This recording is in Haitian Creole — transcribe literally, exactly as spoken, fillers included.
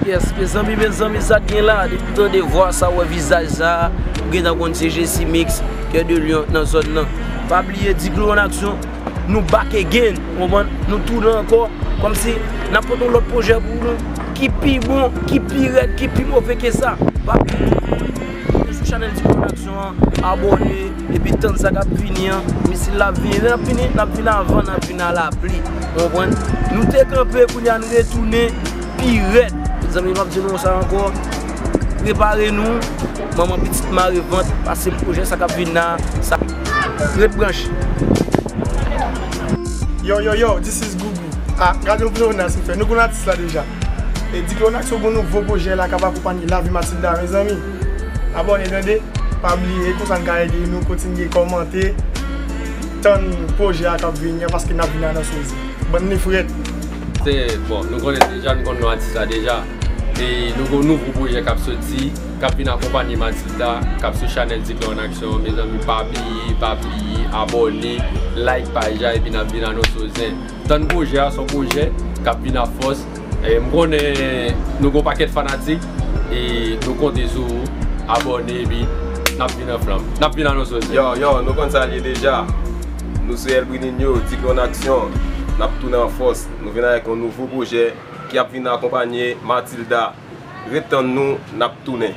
Yes, mezanmi, mezanmi, sa k gen la, depi w tande vwa sa, w wè vizaj sa, ou gentan konn se Jessie Mix, Cœur de Lion nan zòn nan. Pa bliye, Diklo an aksyon, nou back again, ou konprann? Nou tounen ankò, kòmsi n ap pote yon lòt pwojè pou nou, ki pi bon, ki pi rèd, ki pi move ke sa. Pa bliye, sou chanèl Diklo an aksyon an, abòne, epi tann sa k ap vini an. Misil la ap vini, lè n ap vini, n ap vini avan, n ap vini a lapli. Ou konprann? Nou te kanpe, kounye a nou retounen pi rèd. Mezanmi, m ap di nou sa ankò. Prepare nou. Manman pitit mare vant, pase pwojè sa k ap vin la, sa. Ret branche. Yo, yo, yo, this is Gugu. Ah, gade yon plonas nou fè. Nou konn atis la deja. E Diklo an aksyon gon nouvo pwojè la k ap akonpanye lavi Matilda, mezanmi. Abòne, tande. Pa bliye, konsa n ka ede nou kontinye kòmante, tann pwojè a k ap vini an, paske n ap vin anonse. Bann nefrèt. Se, bon, nou konnen deja, nou konn non atis la deja. E nou gon nouvo pwojè k ap soti, k ap vin akonpanye Matilda, k ap sou chanèl Diklo an aksyon. Mezanmi, pa bliye, pa bliye, abòne, like paj la, epi n ap vin anonse w zen. Tann pwojè a, se yon pwojè k ap vin a fòs. E m konnen nou gon pakèt fanatik, e nou konte sou ou, abòne, epi n ap vin an flanm. N ap vin anonse w zen. Yo, yo, nou konn sa l ye deja. Nou se El Brininho, Diklo an aksyon. N ap tounen an fòs. Nou vin avèk yon nouvo pwojè ki ap vin akonpanye Matilda. Ret tann nou, n ap tounen.